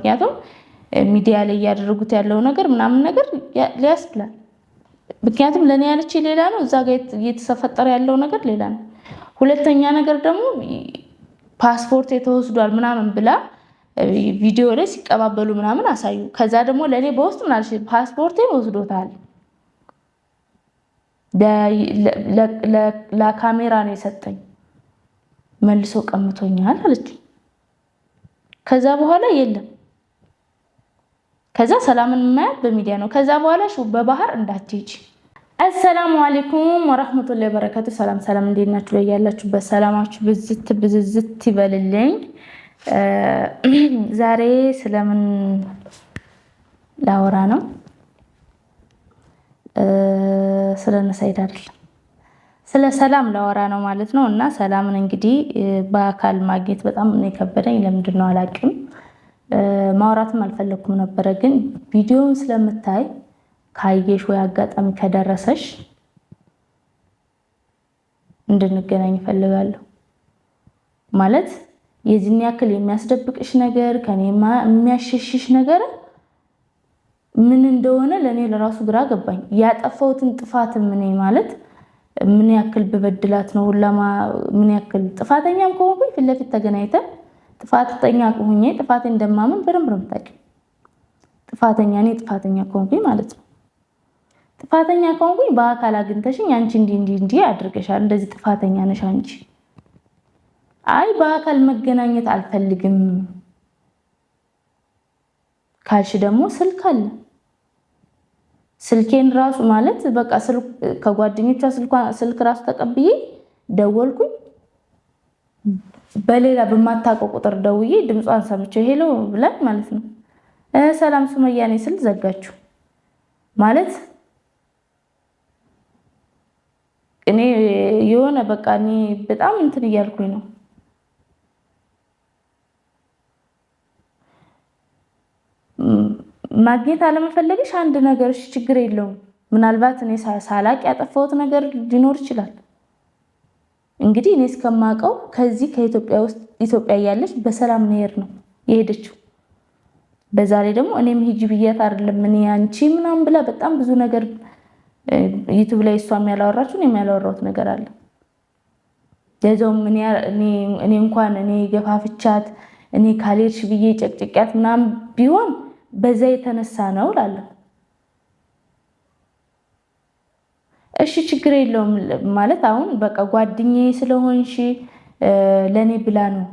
ምክንያቱም ሚዲያ ላይ እያደረጉት ያለው ነገር ምናምን ነገር ሊያስብላል። ምክንያቱም ለእኔ ያለች ሌላ ነው፣ እዛ ጋ እየተፈጠረ ያለው ነገር ሌላ ነው። ሁለተኛ ነገር ደግሞ ፓስፖርት የተወስዷል ምናምን ብላ ቪዲዮ ላይ ሲቀባበሉ ምናምን አሳዩ። ከዛ ደግሞ ለእኔ በውስጥ ምናለች ፓስፖርቴን ወስዶታል፣ ለካሜራ ነው የሰጠኝ፣ መልሶ ቀምቶኛል አለች። ከዛ በኋላ የለም። ከዛ ሰላምን የማያት በሚዲያ ነው። ከዛ በኋላ በባህር እንዳትሄጂ። አሰላሙ አሌይኩም ወራህመቱላሂ ወበረካቱ። ሰላም ሰላም፣ እንዴት ናችሁ? ላይ ያላችሁበት ሰላማችሁ ብዝት ብዝዝት ይበልልኝ። ዛሬ ስለምን ላወራ ነው? ስለ ሰይድ አይደለም፣ ስለ ሰላም ላወራ ነው ማለት ነው። እና ሰላምን እንግዲህ በአካል ማግኘት በጣም ነው የከበደኝ። ለምንድን ነው አላውቅም። ማውራትም አልፈለግኩም ነበረ፣ ግን ቪዲዮውን ስለምታይ ካየሽ ወይ አጋጣሚ ከደረሰሽ እንድንገናኝ እፈልጋለሁ። ማለት የዚህን ያክል የሚያስደብቅሽ ነገር ከኔ የሚያሸሽሽ ነገር ምን እንደሆነ ለእኔ ለራሱ ግራ ገባኝ። ያጠፋሁትን ጥፋት ምን ማለት ምን ያክል ብበድላት ነው ሁላማ ምን ያክል ጥፋተኛም ከሆንኩኝ ፊት ለፊት ተገናኝተን ጥፋተኛ ሆኜ ጥፋቴ እንደማምን በደንብ ነው የምታውቂው። ጥፋተኛ እኔ ጥፋተኛ ከሆንኩኝ ማለት ነው። ጥፋተኛ ከሆንኩኝ በአካል አግኝተሽኝ አንቺ እንዲህ እንዲህ እንዲህ አድርገሻል፣ እንደዚህ ጥፋተኛ ነሽ አንቺ። አይ በአካል መገናኘት አልፈልግም ካልሽ ደግሞ ስልክ አለ። ስልኬን ራሱ ማለት በቃ ከጓደኞቿ ስልክ ራሱ ተቀብዬ ደወልኩኝ። በሌላ በማታውቀው ቁጥር ደውዬ ድምጿን ሰምቼ hello ብለን ማለት ነው ሰላም ሱመያ ነኝ ስል ዘጋችሁ። ማለት እኔ የሆነ በቃ እኔ በጣም እንትን እያልኩኝ ነው። ማግኘት አለመፈለግሽ አንድ ነገር እሺ፣ ችግር የለውም። ምናልባት እኔ ሳላቅ ያጠፋሁት ነገር ሊኖር ይችላል። እንግዲህ እኔ እስከማውቀው ከዚህ ከኢትዮጵያ ውስጥ ኢትዮጵያ እያለች በሰላም መሄድ ነው የሄደችው። በዛ ላይ ደግሞ እኔም ሂጂ ብያት አይደለም እኔ አንቺ ምናምን ብላ በጣም ብዙ ነገር ዩቱብ ላይ እሷም ያላወራችሁ እኔም ያላወራሁት ነገር አለ። ለዛውም እኔ እንኳን እኔ ገፋፍቻት እኔ ካልሄድሽ ብዬ ጨቅጭቅያት ምናምን ቢሆን በዛ የተነሳ ነው እላለሁ። እሺ ችግር የለውም ማለት አሁን በቃ ጓደኛዬ ስለሆንሽ ለእኔ ብላ ነው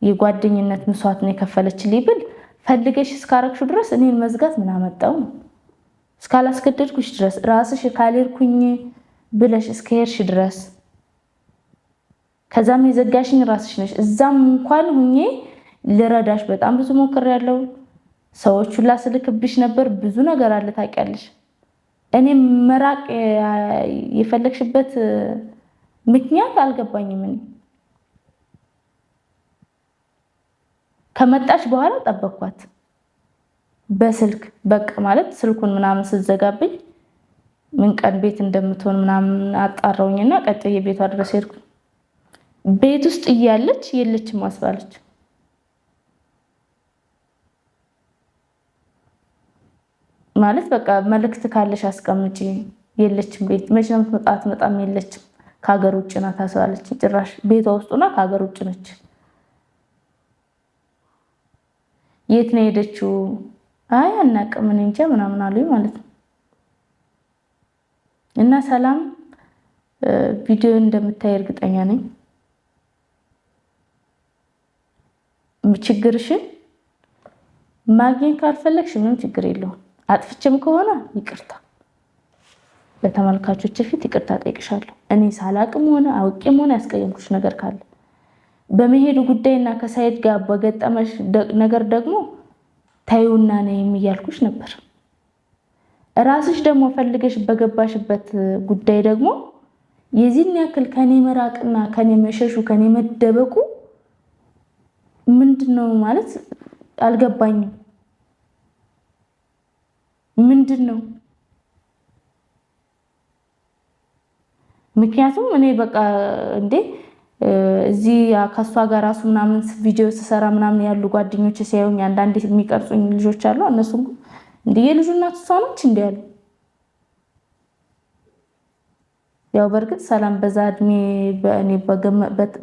የጓደኝነት መስዋዕት ነው የከፈለችልኝ ብል ፈልገሽ እስካረግሹ ድረስ እኔን መዝጋት ምን አመጣው ነው? እስካላስገደድኩሽ ድረስ ራስሽ ካልሄድኩኝ ብለሽ እስከሄድሽ ድረስ ከዛም የዘጋሽኝ ራስሽ ነሽ። እዛም እንኳን ሁኜ ልረዳሽ በጣም ብዙ ሞክሬያለሁ። ሰዎች ሁላ ስልክብሽ ነበር። ብዙ ነገር አለ ታውቂያለሽ። እኔ መራቅ የፈለግሽበት ምክንያት አልገባኝም። እኔ ከመጣች በኋላ ጠበኳት በስልክ በቃ ማለት ስልኩን ምናምን ስትዘጋብኝ ምን ቀን ቤት እንደምትሆን ምናምን አጣራውኝና ቀጥዬ ቤቷ ድረስ ሄድኩ። ቤት ውስጥ እያለች የለችም አስባለች። ማለት በቃ መልእክት ካለሽ አስቀምጪ፣ የለችም ቤት መቼ ነው የምትመጣ? አትመጣም፣ የለችም፣ ከሀገር ውጭ ናት አስባለች። ጭራሽ ቤቷ ውስጥ ሆና ከሀገር ውጭ ነች። የት ነው የሄደችው? አይ አናውቅም፣ እኔ እንጃ ምናምን አሉኝ ማለት ነው። እና ሰላም ቪዲዮ እንደምታይ እርግጠኛ ነኝ። ችግርሽን ማግኘት ካልፈለግሽ ምንም ችግር የለውም። አጥፍቼም ከሆነ ይቅርታ በተመልካቾች ፊት ይቅርታ ጠይቅሻለሁ። እኔ ሳላቅም ሆነ አውቄም ሆነ ያስቀየምኩሽ ነገር ካለ በመሄዱ ጉዳይና ከሳይድ ጋር በገጠመሽ ነገር ደግሞ ታዩና ነይም እያልኩሽ ነበር። ራስሽ ደግሞ ፈልገሽ በገባሽበት ጉዳይ ደግሞ የዚህን ያክል ከኔ መራቅና ከኔ መሸሹ ከኔ መደበቁ ምንድን ነው ማለት አልገባኝም። ምንድን ነው? ምክንያቱም እኔ በቃ እንዴ እዚህ ከእሷ ጋር ራሱ ምናምን ቪዲዮ ስሰራ ምናምን ያሉ ጓደኞች ሲያዩኝ አንዳንድ የሚቀርጹኝ ልጆች አሉ። እነሱም እንዲህ የልጁ እናት እሷ ነች እንዲህ ያሉ። ያው በእርግጥ ሰላም በዛ እድሜ በእኔ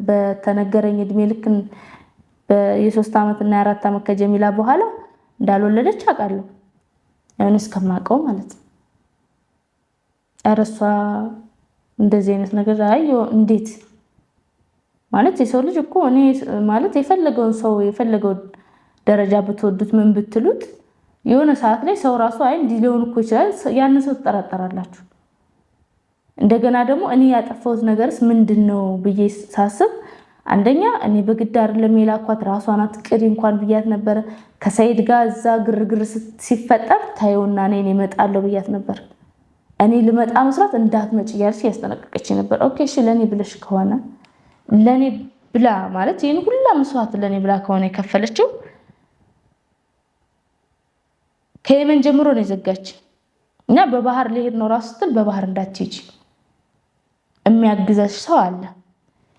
በተነገረኝ እድሜ ልክ የ3 ዓመት እና የ4 ዓመት ከጀሚላ በኋላ እንዳልወለደች አውቃለሁ። ያውን እስከማውቀው ማለት ነው። ኧረ እሷ እንደዚህ አይነት ነገር አይ እንዴት ማለት የሰው ልጅ እኮ እኔ ማለት የፈለገውን ሰው የፈለገውን ደረጃ ብትወዱት ምን ብትሉት የሆነ ሰዓት ላይ ሰው ራሱ አይ እንዲህ ሊሆን እኮ ይችላል፣ ያንን ሰው ትጠራጠራላችሁ። እንደገና ደግሞ እኔ ያጠፋሁት ነገርስ ምንድን ነው ብዬ ሳስብ አንደኛ እኔ በግድ አይደለም የላኳት፣ ራሷ ናት። ቅሪ እንኳን ብያት ነበረ። ከሰይድ ጋር እዛ ግርግር ሲፈጠር ታየውና እኔ እመጣለሁ ብያት ነበር። እኔ ልመጣ መስራት እንዳትመጭ እያለች ያስጠነቀቀች ነበር። Okay እሺ፣ ለእኔ ብለሽ ከሆነ ለእኔ ብላ ማለት ይህን ሁላ መስዋዕት ለእኔ ብላ ከሆነ የከፈለችው ከየመን ጀምሮ ነው የዘጋች እና በባህር ሊሄድ ነው ራሱ ስትል በባህር እንዳትሄጂ የሚያግዛሽ ሰው አለ።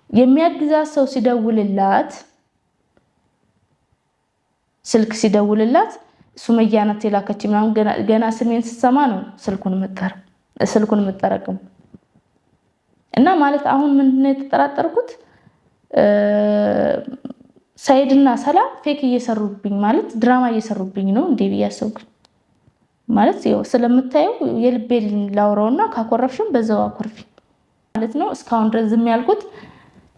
የሚያግዛት ሰው ሲደውልላት ስልክ ሲደውልላት ሱመያ ናት የላከች ምናምን ገና ስሜን ስትሰማ ነው ስልኩን የምጠረቅም እና ማለት አሁን ምንድነው የተጠራጠርኩት ሰይድና ሰላም fake እየሰሩብኝ ማለት ድራማ እየሰሩብኝ ነው እንዴ ብዬ አሰብኩኝ። ማለት ያው ስለምታየው የልቤን ላውራውና ካኮረፍሽም በዛው አኮርፊ ማለት ነው። እስካሁን ድረስ ዝም ያልኩት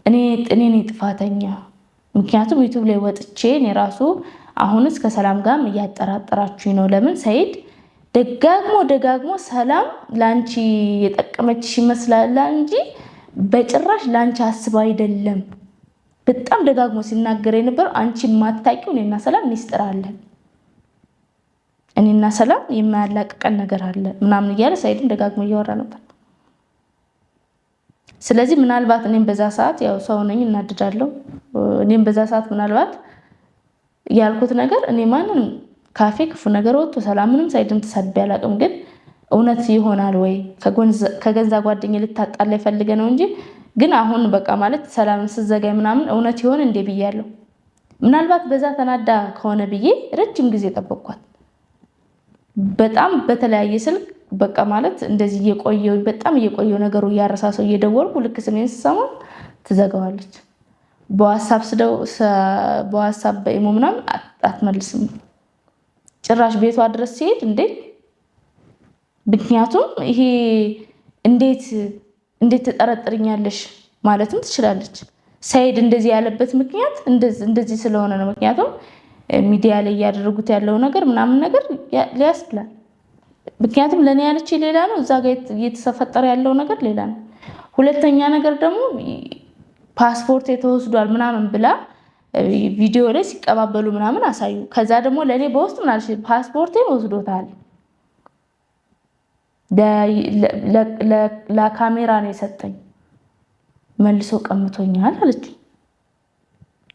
እኔ ነኝ ጥፋተኛ። ምክንያቱም ዩቱብ ላይ ወጥቼ እኔ ራሱ አሁንስ ከሰላም ጋርም እያጠራጠራችሁኝ ነው። ለምን ሰይድ ደጋግሞ ደጋግሞ ሰላም ለአንቺ የጠቀመችሽ ይመስላል እንጂ በጭራሽ ለአንቺ አስባ አይደለም። በጣም ደጋግሞ ሲናገር የነበረው አንቺ የማታውቂው እኔና ሰላም ሚስጥር አለን፣ እኔና ሰላም የማያላቅቀን ነገር አለ ምናምን እያለ ሰይድም ደጋግሞ እያወራ ነበር። ስለዚህ ምናልባት እኔም በዛ ሰዓት ያው ሰው ነኝ እናድዳለሁ። እኔም በዛ ሰዓት ምናልባት ያልኩት ነገር እኔ ማንም ካፌ ክፉ ነገር ወጥቶ ሰላምንም ሳይድም ተሳድቤ አላውቅም። ግን እውነት ይሆናል ወይ ከገዛ ጓደኛ ልታጣላ የፈልገ ነው እንጂ ግን አሁን በቃ ማለት ሰላምን ስዘጋይ ምናምን እውነት ይሆን እንዴ ብያለሁ። ምናልባት በዛ ተናዳ ከሆነ ብዬ ረጅም ጊዜ ጠበቅኳት። በጣም በተለያየ ስልክ በቃ ማለት እንደዚህ እየቆየው በጣም እየቆየው ነገሩ እያረሳሰው እየደወልኩ ልክ ስሜን ስሰማ ትዘጋዋለች። በዋትሳፕ ስደው በዋትሳፕ በኢሞ ምናምን አትመልስም። ጭራሽ ቤቷ ድረስ ሲሄድ እንዴ! ምክንያቱም ይሄ እንዴት እንዴት ትጠረጥርኛለሽ ማለትም ትችላለች። ሰይድ እንደዚህ ያለበት ምክንያት እንደዚህ ስለሆነ ነው። ምክንያቱም ሚዲያ ላይ እያደረጉት ያለው ነገር ምናምን ነገር ሊያስብላል። ምክንያቱም ለእኔ ያለች ሌላ ነው፣ እዛ ጋ እየተፈጠረ ያለው ነገር ሌላ ነው። ሁለተኛ ነገር ደግሞ ፓስፖርት የተወስዷል ምናምን ብላ ቪዲዮ ላይ ሲቀባበሉ ምናምን አሳዩ። ከዛ ደግሞ ለእኔ በውስጥ ምናለች ፓስፖርቴን ወስዶታል፣ ለካሜራ ነው የሰጠኝ፣ መልሶ ቀምቶኛል አለች።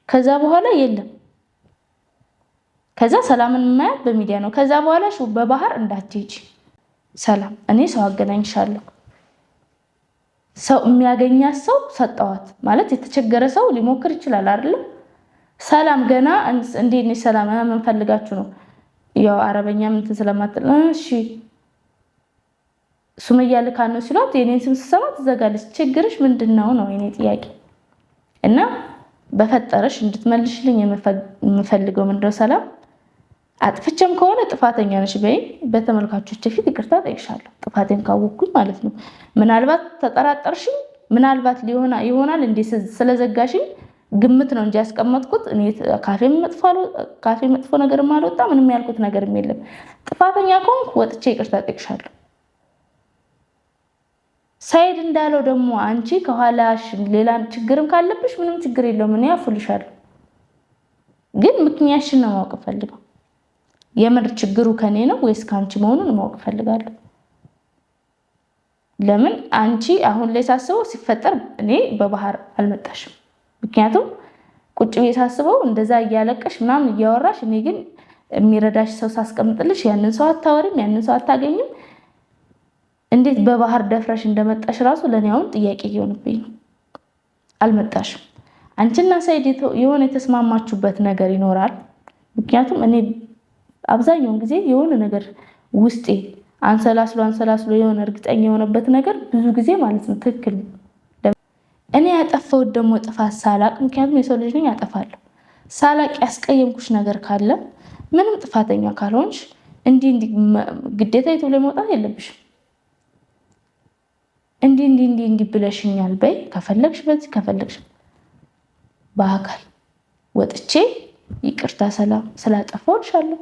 ከዛ በኋላ የለም። ከዛ ሰላምን የማያት በሚዲያ ነው። ከዛ በኋላ በባህር እንዳትሄጂ ሰላም፣ እኔ ሰው አገናኝሻለሁ። ሰው የሚያገኛት ሰው ሰጠዋት ማለት የተቸገረ ሰው ሊሞክር ይችላል አይደለም? ሰላም ገና እንዴት ነሽ ሰላም ምን ፈልጋችሁ ነው? ያው አረበኛ እንትን ስለማትል እሺ ሱመያ ልካ ነው ሲሏት የኔን ስም ስትሰማ ትዘጋለች። ችግርሽ ምንድን ነው ነው የኔ ጥያቄ። እና በፈጠረሽ እንድትመልሽልኝ የምፈልገው ምንድነው ሰላም አጥፍቼም ከሆነ ጥፋተኛ ነሽ በይኝ፣ በተመልካቾች ፊት ይቅርታ ጠይቅሻለሁ። ጥፋቴን ካወቅኩኝ ማለት ነው። ምናልባት ተጠራጠርሽኝ፣ ምናልባት ይሆናል እንዴ ስለዘጋሽኝ ግምት ነው እንጂ ያስቀመጥኩት እኔ ካፌ መጥፎ ነገርም አልወጣ ምንም ያልኩት ነገርም የለም። ጥፋተኛ ከሆንኩ ወጥቼ ይቅርታ ጠይቅሻለሁ። ሳይድ እንዳለው ደግሞ አንቺ ከኋላሽ ሌላ ችግርም ካለብሽ ምንም ችግር የለውም፣ እኔ አፉልሻለሁ። ግን ምክንያትሽን ነው ማወቅ ፈልገው። የምር ችግሩ ከኔ ነው ወይስ ከአንቺ መሆኑን ማወቅ እፈልጋለሁ። ለምን አንቺ አሁን ላይ ሳስበው ሲፈጠር እኔ በባህር አልመጣሽም። ምክንያቱም ቁጭ ብዬ ሳስበው እንደዛ እያለቀሽ ምናምን እያወራሽ፣ እኔ ግን የሚረዳሽ ሰው ሳስቀምጥልሽ ያንን ሰው አታወሪም፣ ያንን ሰው አታገኝም። እንዴት በባህር ደፍረሽ እንደመጣሽ ራሱ ለእኔ አሁን ጥያቄ እየሆነብኝ ነው። አልመጣሽም። አንቺና ሰይድ የሆነ የተስማማችሁበት ነገር ይኖራል። ምክንያቱም እኔ አብዛኛውን ጊዜ የሆነ ነገር ውስጤ አንሰላስሎ አንሰላስሎ የሆነ እርግጠኛ የሆነበት ነገር ብዙ ጊዜ ማለት ነው ትክክል ነው። እኔ ያጠፋሁት ደግሞ ጥፋት ሳላቅ፣ ምክንያቱም የሰው ልጅ ነኝ ያጠፋለሁ። ሳላቅ ያስቀየምኩሽ ነገር ካለ ምንም ጥፋተኛ ካልሆንሽ እንዲህ እንዲህ ግዴታ የቱ ላይ መውጣት የለብሽም። እንዲህ እንዲህ እንዲህ እንዲህ ብለሽኛል በይ፣ ከፈለግሽ በዚህ ከፈለግሽ በአካል ወጥቼ ይቅርታ ሰላም ስላጠፋሁ እልሻለሁ።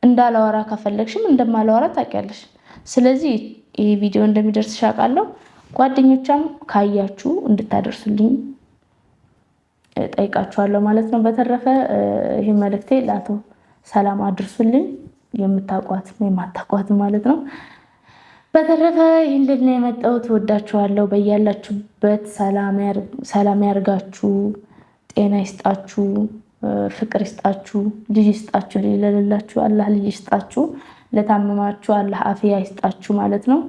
እንዳላወራ ከፈለግሽም እንደማላወራ ታውቂያለሽ። ስለዚህ ይህ ቪዲዮ እንደሚደርስሽ አውቃለሁ። ጓደኞቿም ካያችሁ እንድታደርሱልኝ ጠይቃችኋለሁ ማለት ነው። በተረፈ ይህ መልእክቴ ለአቶ ሰላም አድርሱልኝ፣ የምታውቋት የማታውቋት ማለት ነው። በተረፈ ይህን ልል ነው የመጣሁት። ወዳችኋለሁ። በያላችሁበት ሰላም ያርጋችሁ፣ ጤና ይስጣችሁ፣ ፍቅር ይስጣችሁ፣ ልጅ ይስጣችሁ። ልጅ ለሌላችሁ አላህ ልጅ ይስጣችሁ፣ ለታመማችሁ አላህ አፍያ ይስጣችሁ ማለት ነው።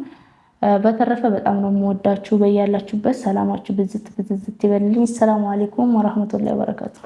በተረፈ በጣም ነው የምወዳችሁ። በያላችሁበት ሰላማችሁ ብዝት ብዝዝት ይበልልኝ። ሰላሙ አሌይኩም ወራህመቱላሂ ወበረካቱ።